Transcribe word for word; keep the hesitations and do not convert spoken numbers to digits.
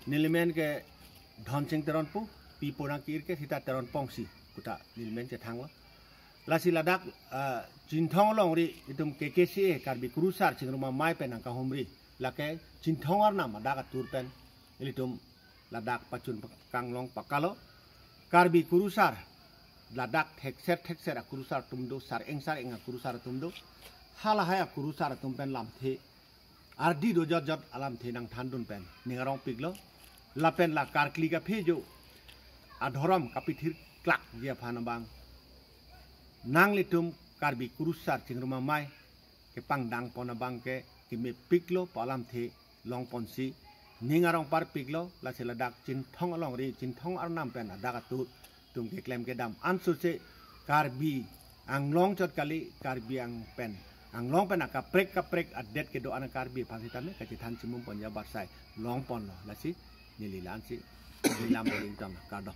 Nelimen ke Dhonsing Teronpo, pipo nang ke-ir ke sita Teronpongsi puta nelimen chethanglo. Lasi ladak ah, Chinthong alongri itum K K C A Karbi Kurusar Chingrum Amei pen nangkahumri. Lake Chinthong arnam adak atur pen ilitum ladak pachun kanglong pakalo. Karbi Kurusar ladak thekser thekser akurusar atum do, sar-eng sar-eng akurusar atum do. Halahai akurusar atum pen lamthe ardi do jot jot alamthe nangthandun pen ning arongpiklo. Lapen la karkli kaphejo adhorom kapithir klakji aphan abang nanglitum Karbi Kurusar Chingrum Amei kepangdangpon abang ke kemepiklo pu alamthe longponsi ning arong parpiklo. Lasi ladak Chinthong alongri Chinthong arnam pen adak atur atum keklem kedam ansose Karbi Anglong chot kali, Karbi Ang pen Anglong pen akaprek kaprek adet kedo-an Karbi aphan sitame kachethan chimum pon ya barsai longponlo. Lasi neli la-ansi neli lam rington kardom.